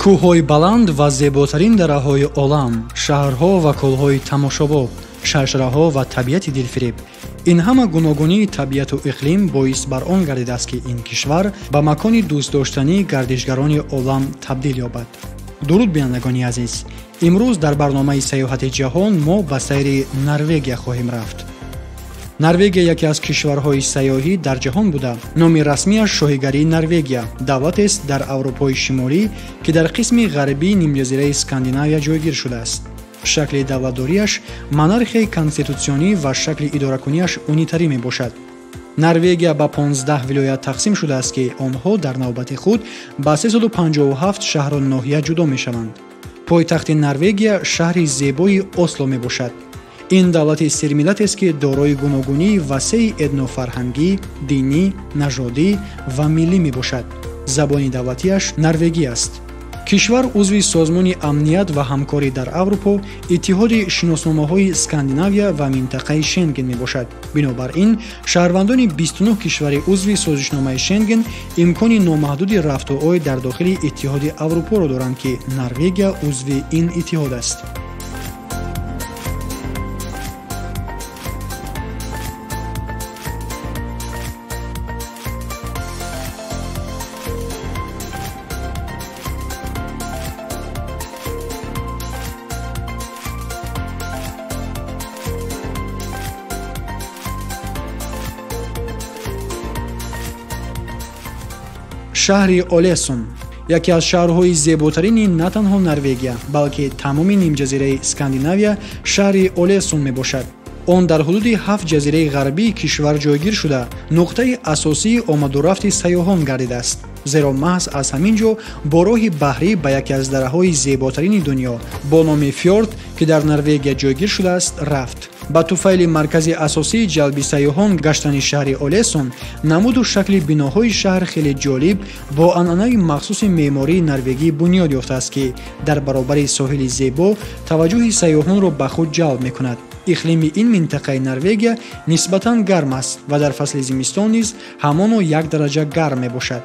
Кӯҳҳои баланд ва зеботарин дараҳои олам, шаҳрҳо ва кӯлҳои тамошобоб, шаршараҳо ва табиати дилфиреб. Ин ҳама гуногунии табиату иқлим боис бар он гардидааст, ки ин кишвар ба макони дӯстдоштании гардишгарони олам табдил ёбад. Дуруд, бинандагони азиз! Имрӯз дар барномаи Сайёҳати ҷаҳон мо ба сайри Норвегия хоҳем рафт. Норвегия яке аз кишварҳои сайёҳӣ дар ҷаҳон буда. Номи расмиаш Шоҳигарии Норвегия, давлатест дар Аврупои Шимолӣ, ки дар қисми ғарбии нимҷазираи Скандинавия ҷойгир шудааст. Шакли давлатдориаш монархияи конститутсионӣ ва шакли идоракуниаш унитарӣ мебошад. Норвегия ба 15 вилоят тақсим шудааст, ки онҳо дар навбати худ ба 357 шаҳру ноҳия ҷудо мешаванд. Пойтахти Норвегия шаҳри зебои Осло мебошад. Ин давлати сермиллатест, ки дорои гуногунии васеи этнофарҳангӣ, динӣ, нажодӣ ва миллӣ мебошад. Забони давлатиаш норвегӣ аст. Кишвар узви Созмони амният ва ҳамкорӣ дар Аврупо, Иттиҳоди шиносномаҳои Скандинавия ва минтақаи Шенген мебошад. Бинобар ин, шаҳрвандони 29 кишвари узви созишномаи Шенген имкони номаҳдуди рафту ой дар дохили Иттиҳоди Аврупоро доранд, ки Норвегия узви ин иттиҳод аст. Шаҳри Олесун яке аз шаҳрҳои зеботарини на танҳо Норвегия, балки тамоми нимҷазираи Скандинавия шаҳри Олесун мебошад. Он дар ҳудуди 7 ҷазираи ғарбии кишвар ҷойгир шуда, нуқтаи асосии омадурафти сайёҳон гардидааст. Зеро маҳз аз ҳамин ҷо бо роҳи баҳрӣ ба яке аз дараҳои зеботарини дунё бо номи Фьорд, ки дар Норвегия ҷойгир шудааст, рафт. Ба туфайли маркази асосии ҷалби сайёҳон гаштани шаҳри Олесун, намуду шакли биноҳои шаҳр хеле ҷолиб бо анъанаи махсуси меъмории норвегӣ бунёд ёфтааст, ки дар баробари соҳили зебо таваҷҷӯҳи сайёҳонро ба худ ҷалб мекунад. Иқлими ин минтақаи Норвегия нисбатан гарм аст ва дар фасли зимистон низ ҳамоно 1 дараҷа гарм мебошад.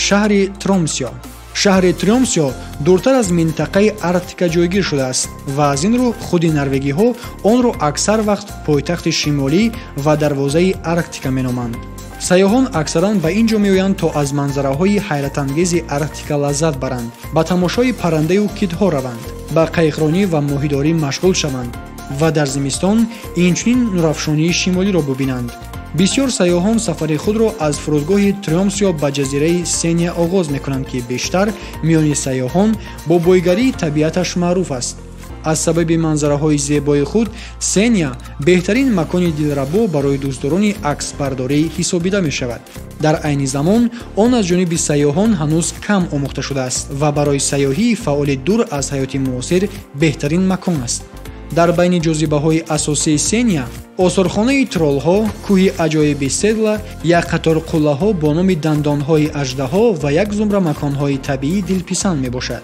Шаҳри Тромсё. Шаҳри Тромсё дуртар аз минтақаи Арктика ҷойгир шудааст ва аз ин рӯ худи норвегиҳо онро аксар вақт пойтахти шимолӣ ва дарвозаи Арктика меноманд. Сайёҳон аксаран ба ин ҷо меоянд, то аз манзараҳои ҳайратангези Арктика лаззат баранд, ба тамошои паррандаю китҳо раванд, ба қайиқронӣ ва моҳидорӣ машғул шаванд ва дар зимистон инчунин нурафшонии шимолиро бубинанд. Бисёр сайёҳон сафари худро аз фурудгоҳи Тромсё ба ҷазираи Сеня оғоз мекунанд, ки бештар миёни сайёҳон бо бойгарии табиаташ маъруф аст. Аз сабаби манзараҳои зебои худ Сеня беҳтарин макони дилрабо барои дӯстдорони аксбардорӣ ҳисобида мешавад. Дар айни замон он аз ҷониби сайёҳон ҳанӯз кам омӯхта шудааст ва барои сайёҳии фаъоли дур аз ҳаёти муосир беҳтарин макон аст. Дар байни ҷозибаҳои асосии Сеня осорхонаи троллҳо, кӯҳи аҷоиби Седла, як қатор қуллаҳо бо номи дандонҳои аждаҳо ва як зумра маконҳои табиӣ дилписанд мебошад.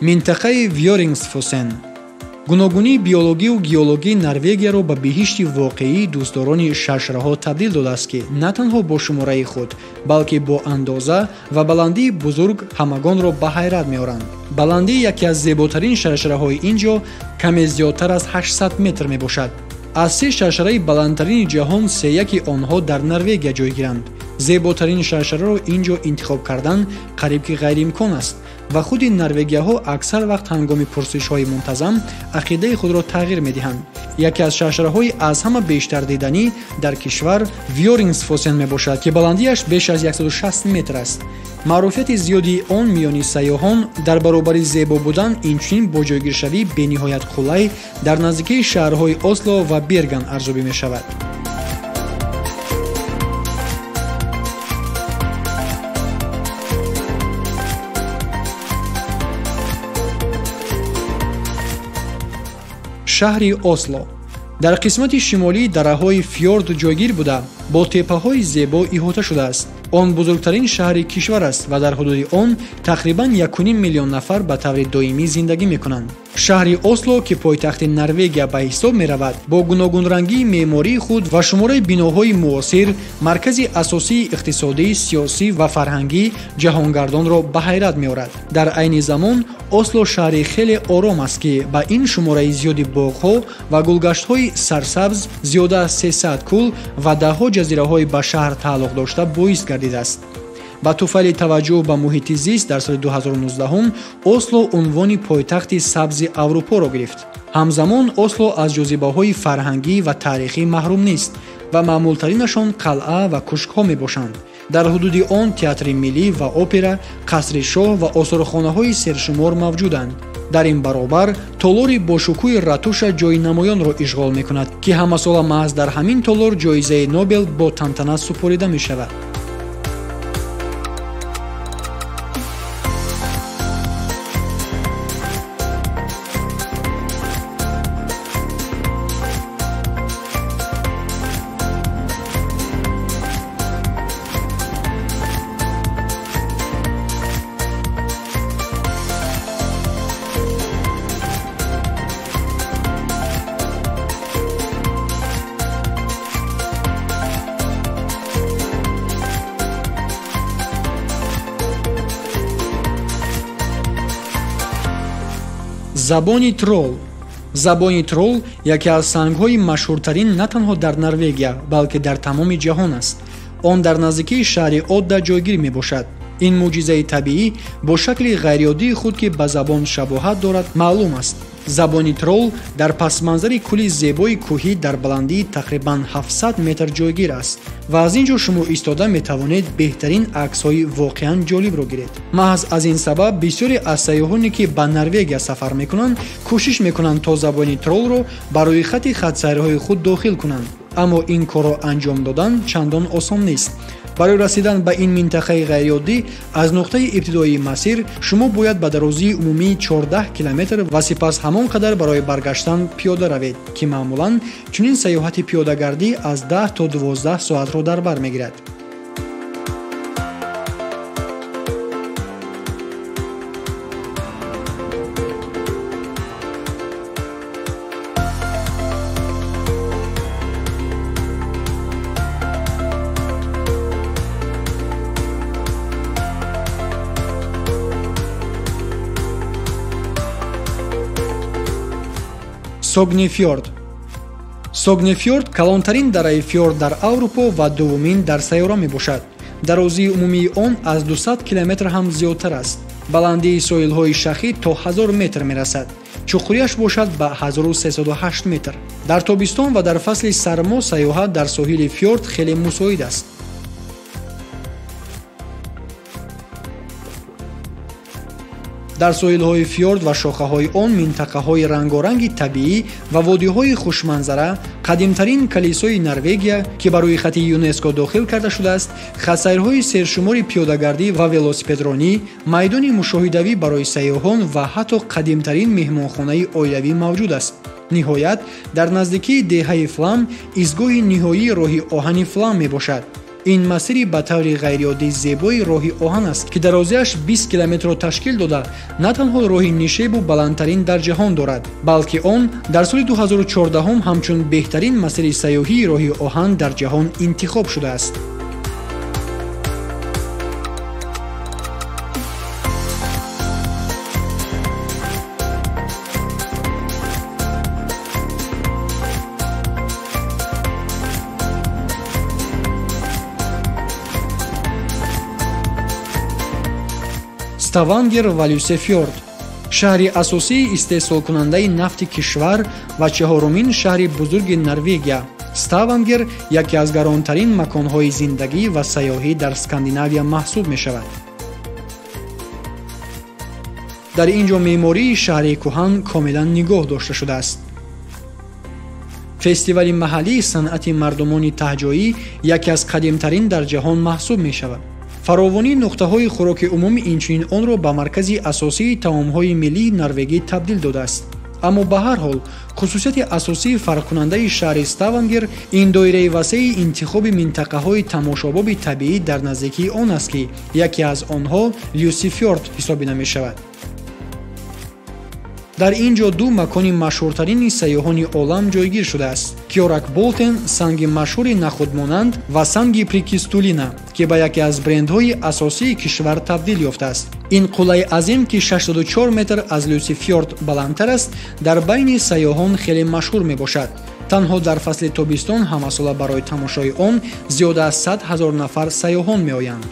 Минтақаи Вёрингсфосен. Гуногунии биологию геологии Норвегияро ба биҳишти воқеии дӯстдорони шаршараҳо табдил додааст, ки на танҳо бо шумораи худ, балки бо андоза ва баландии бузург ҳамагонро ба ҳайрат меоранд. Баландии яке аз зеботарин шаршараҳои ин ҷо каме зиёдтар аз 800 метр мебошад. Аз 3 шаршараи баландтарини ҷаҳон сеяки онҳо дар Норвегия ҷойгиранд. Зеботарин шаршараро ин ҷо интихоб кардан қариб ки ғайриимкон аст ва худи норвегияҳо аксар вақт ҳангоми пурсишҳои мунтазам ақидаи худро тағйир медиҳанд. Яке аз шаршараҳои аз ҳама бештар диданӣ дар кишвар Вёрингсфосен мебошад, ки баландиаш беш аз 160 метр аст. Маъруфияти зиёди он миёни сайёҳон дар баробари зебо будан инчунин бо ҷойгиршавии бениҳоят қулай дар наздикии шаҳрҳои Осло ва Берган арзёбӣ мешавад. Шаҳри Осло дар қисмати шимолии дараҳои фьорд ҷойгир буда, бо теппаҳои зебо иҳота шудааст. Он бузургтарин шаҳри кишвар аст ва дар ҳудуди он тақрибан 1,5 миллион нафар ба таври доимӣ зиндагӣ мекунанд. Шаҳри Осло, ки пойтахти Норвегия ба ҳисоб меравад, бо гуногунрангии меъмории худ ва шумораи биноҳои муосир маркази асосии иқтисодӣ, сиёсӣ ва фарҳангӣ ҷаҳонгардонро ба ҳайрат меорад. Дар айни замон Осло шаҳри хеле ором аст, ки ба ин шумораи зиёди боғҳо ва гулгаштҳои сарсабз, зиёда аз 300 кӯл ва даҳҳо ҷазираҳои ба шаҳр тааллуқ дошта боис гардидааст. Ба туфайли таваҷҷӯҳ ба муҳити зист дар соли 2019 Осло унвони пойтахти сабзи Аврупоро гирифт. Ҳамзамон Осло аз ҷозибаҳои фарҳангӣ ва таърихӣ маҳрум нест ва маъмултаринашон қалъа ва кушкҳо мебошанд. Дар ҳудуди он театри миллӣ ва опера, қасри шоҳ ва осорхонаҳои сершумор мавҷуданд. Дар ин баробар толори бошукӯҳи ратуша ҷои намоёнро ишғол мекунад, ки ҳамасола маҳз дар ҳамин толор ҷоизаи Нобел бо тантана супорида мешавад. Забони тролл. Забони тролл яке аз сангҳои машҳуртарин на танҳо дар Норвегия, балки дар тамоми ҷаҳон аст. Он дар наздикии шаҳри Одда ҷойгир мебошад. Ин мӯъҷизаи табиӣ бо шакли ғайриоддии худ, ки ба забон шабоҳат дорад, маълум аст. Забони тролл дар пасманзари кӯли зебои кӯҳӣ дар баландии тақрибан 700 метр ҷойгир аст ва аз ин ҷо шумо истода метавонед беҳтарин аксҳои воқеан ҷолибро гиред. Маҳз аз ин сабаб бисёре аз сайёҳоне, ки ба Норвегия сафар мекунанд, кӯшиш мекунанд то забони троллро ба рӯйхати хатсайрҳои худ дохил кунанд. Аммо ин корро анҷом додан чандон осон нест. Барои расидан ба ин минтақаи ғайриоддӣ аз нуқтаи ибтидоии масир шумо бояд ба дарозии умумии 14 километр ва сипас ҳамон қадар барои баргаштан пиёда равед, ки маъмулан чунин сайёҳати пиёдагардӣ аз 10 то 12 соатро дар бар мегирад. Согнефьорд. Согнефьорд калонтарин дараи фьорд дар Аврупо ва дуввумин дар сайёра мебошад. Дарозии умумии он аз 200 километр ҳам зиёдтар аст. Баландии соҳилҳои шахӣ то 1000 метр мерасад. Чуқуриаш бошад ба 1308 метр. Дар тобистон ва дар фасли сармо сайёҳат дар соҳили фьорд хеле мусоид аст. Дар соҳилҳои фьорд ва шохаҳои он минтақаҳои рангоранги табиӣ ва водиҳои хушманзара, қадимтарин калисои Норвегия, ки ба рӯйхати ЮНЕСКО дохил карда шудааст, хатсайрҳои сершумори пиёдагардӣ ва велосипедронӣ, майдони мушоҳидавӣ барои сайёҳон ва ҳатто қадимтарин меҳмонхонаи оилавӣ мавҷуд аст. Ниҳоят, дар наздикии деҳаи Флам истгоҳи ниҳоии роҳи оҳани Флам мебошад. Ин масири ба таври ғайриоддӣ зебои роҳи оҳан аст, ки дарозиаш 20 километрро ташкил дода, на танҳо роҳи нишебу баландтарин дар ҷаҳон дорад, балки он дар соли 2014 ҳамчун беҳтарин масири сайёҳии роҳи оҳан дар ҷаҳон интихоб шудааст. Ставангер ва Люсефьорд шаҳри асосии истеҳсолкунандаи нафти кишвар ва чаҳорумин шаҳри бузурги Норвегия. Ставангер яке аз гаронтарин маконҳои зиндагӣ ва сайёҳӣ дар Скандинавия маҳсуб мешавад. Дар ин ҷо меъмории шаҳри кӯҳан комилан нигоҳ дошта шудааст. Фестивали маҳаллии санъати мардумони таҳҷоӣ яке аз қадимтарин дар ҷаҳон маҳсуб мешавад. Фаровонии нуқтаҳои хӯроки умумӣ инчунин онро ба маркази асосии таомҳои миллии норвегӣ табдил додааст. Аммо ба ҳар ҳол хусусияти асосии фарқкунандаи шаҳри Ставангер ин доираи васеи интихоби минтақаҳои тамошобоби табиӣ дар наздикии он аст, ки яке аз онҳо Люсифьорд ҳисобида мешавад. Дар ин ҷо ду макони машҳуртарини сайёҳони олам ҷойгир шудааст: Кёракболтен, санги машҳури нахудмонанд, ва санги Прикистулина, ки ба яке аз брендҳои асосии кишвар табдил ёфтааст. Ин қуллаи азим, ки 64 метр аз Люсифьорд баландтар аст, дар байни сайёҳон хеле машҳур мебошад. Танҳо дар фасли тобистон ҳамасола барои тамошои он зиёда аз 100 ҳазор нафар сайёҳон меоянд.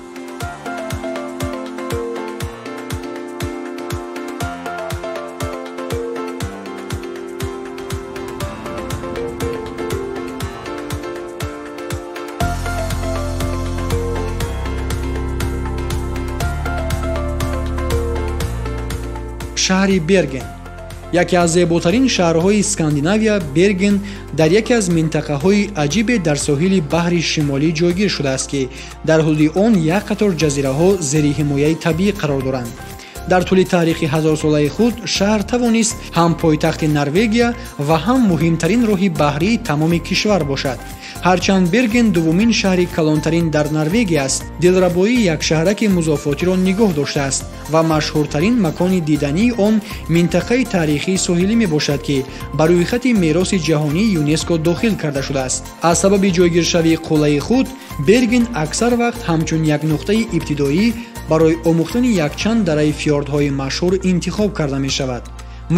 Шаҳри Берген. Яке аз зеботарин шаҳрҳои Скандинавия, Берген дар яке аз минтақаҳои аҷибе дар соҳили баҳри Шимолӣ ҷойгир шудааст, ки дар ҳудуди он як қатор ҷазираҳо зери ҳимояи табиӣ қарор доранд. Дар тӯли таърихи ҳазорсолаи худ шаҳр тавонист ҳам пойтахти Норвегия ва ҳам муҳимтарин роҳи баҳрии тамоми кишвар бошад. Ҳарчанд Берген дуввумин шаҳри калонтарин дар Норвегия аст, дилрабоии як шаҳраки музофотиро нигоҳ доштааст ва машҳуртарин макони дидании он минтақаи таърихии соҳилӣ мебошад, ки ба рӯйхати мероси ҷаҳонии ЮНЕСКО дохил карда шудааст. Аз сабаби ҷойгиршавии қуллаи худ, Берген аксар вақт ҳамчун як нуқтаи ибтидоӣ барои омӯхтани якчанд дараи фьордҳои машҳур интихоб карда мешавад.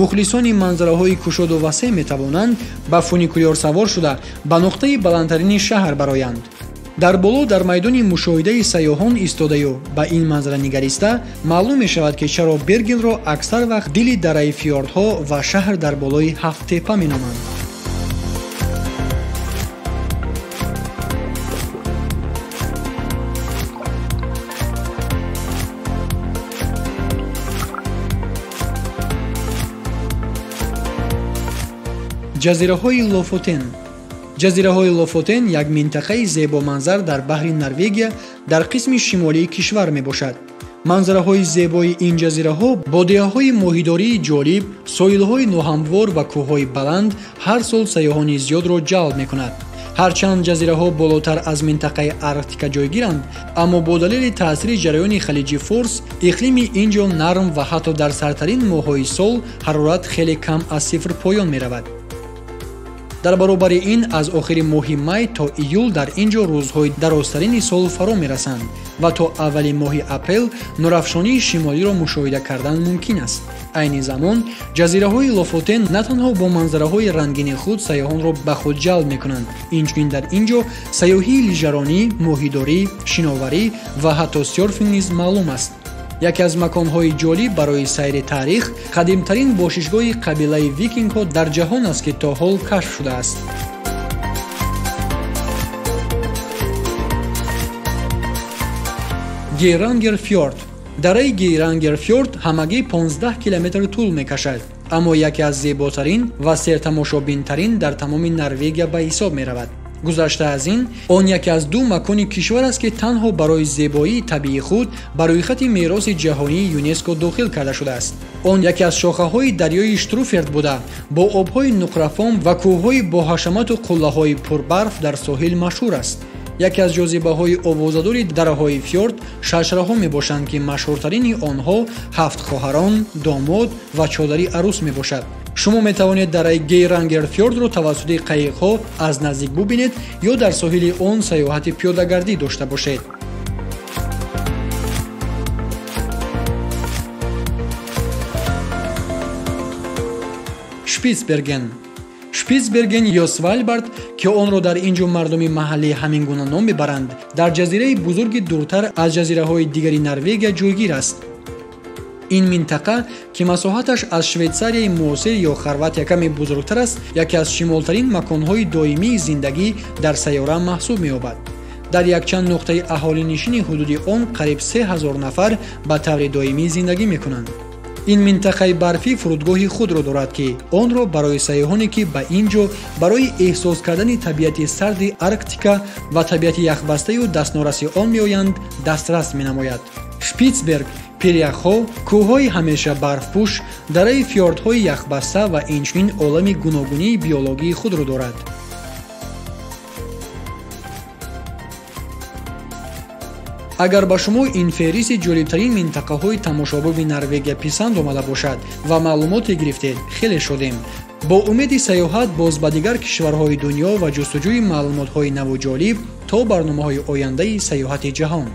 Мухлисони манзараҳои кушоду васеъ метавонанд ба фуникулёр савор шуда ба нуқтаи баландтарини шаҳр бароянд. Дар боло дар майдони мушоҳидаи сайёҳон истодаю ба ин манзара нигариста маълум мешавад, ки чаро Бергенро аксар вақт дили дараи фьордҳо ва шаҳр дар болои ҳафт тепа меноманд. Ҷазираҳои Лофотен. Ҷазираҳои Лофотен як минтақаи зебоманзар дар баҳри Норвегия дар қисми шимолии кишвар мебошад. Манзараҳои зебои ин ҷазираҳо бо деҳаҳои моҳидории ҷолиб, соҳилҳои ноҳамвор ва кӯҳҳои баланд ҳар сол сайёҳони зиёдро ҷалб мекунад. Ҳарчанд ҷазираҳо болотар аз минтақаи Арктика ҷойгиранд, аммо бо далели таъсири ҷараёни халиҷи Форс иқлими ин ҷо нарм ва ҳатто дар сардтарин моҳҳои сол ҳарорат хеле кам аз сифр поён меравад. Дар баробари ин аз охири моҳи май то июл дар ин ҷо рӯзҳои дарозтарини сол фаро мерасанд ва то аввали моҳи апрел нурафшонии шимолиро мушоҳида кардан мумкин аст. Айни замон ҷазираҳои Лофотен на танҳо бо манзараҳои рангини худ сайёҳонро ба худ ҷалб мекунанд, инчунин дар ин ҷо сайёҳии лижаронӣ, моҳидорӣ, шиноварӣ ва ҳатто сёрфинг низ маълум аст. Яке аз маконҳои ҷолиб барои сайри таърих қадимтарин бошишгоҳи қабилаи викингҳо дар ҷаҳон аст, ки то ҳол кашф шудааст. Гейрангерфьорд. Дараи Гейрангерфьорд ҳамагӣ 15 километр тӯл мекашад, аммо яке аз зеботарин ва сертамошобинтарин дар тамоми Норвегия ба ҳисоб меравад. Гузашта аз ин, он яке аз ду макони кишвар аст, ки танҳо барои зебоии табиии худ ба рӯйхати мероси ҷаҳонии ЮНЕСКО дохил карда шудааст. Он яке аз шохаҳои дарёи Штруферд буда, бо обҳои нуқрафом ва кӯҳҳои боҳашамату қуллаҳои пурбарф дар соҳил машҳур аст. Яке аз ҷозибаҳои овозадори дараҳои фьорд шаршараҳо мебошанд, ки машҳуртарини онҳо ҳафт хоҳарон, домод ва чодари арӯс мебошад. Шумо метавонед дараи Гейрангерфьордро тавассути қайиқҳо аз наздик бубинед ё дар соҳили он сайёҳати пиёдагардӣ дошта бошед. Шпицберген. Шпицберген ё Свалбард, ки онро дар ин ҷо мардуми маҳаллӣ ҳамин гуна ном мебаранд, дар ҷазираи бузурги дуртар аз ҷазираҳои дигари Норвегия ҷойгир аст. Ин минтақа, ки масоҳаташ аз Швейтсарияи муосир ё Хорватия каме бузургтар аст, яке аз шимолтарин маконҳои доимии зиндагӣ дар сайёра маҳсуб меёбад. Дар якчанд нуқтаи аҳолинишини ҳудуди он қариб 3000 нафар ба таври доимӣ зиндагӣ мекунанд. Ин минтақаи барфӣ фурудгоҳи худро дорад, ки онро барои сайёҳоне, ки ба ин ҷо барои эҳсос кардани табиати сарди Арктика ва табиати яхбастаю дастнораси он меоянд, дастрас менамояд. Шпитсберг, пиряхҳо, кӯҳҳои ҳамеша барфпӯш, дараи фьордҳои яхбаста ва инчунин олами гуногунии биологии худро дорад. Агар ба шумо ин феҳристи ҷолибтарин минтақаҳои тамошобоби Норвегия писанд омада бошад ва маълумоте гирифтед, хеле шодем. Бо умеди сайёҳат боз ба дигар кишварҳои дунё ва ҷустуҷӯи маълумотҳои наву ҷолиб то барномаҳои ояндаи сайёҳати ҷаҳон.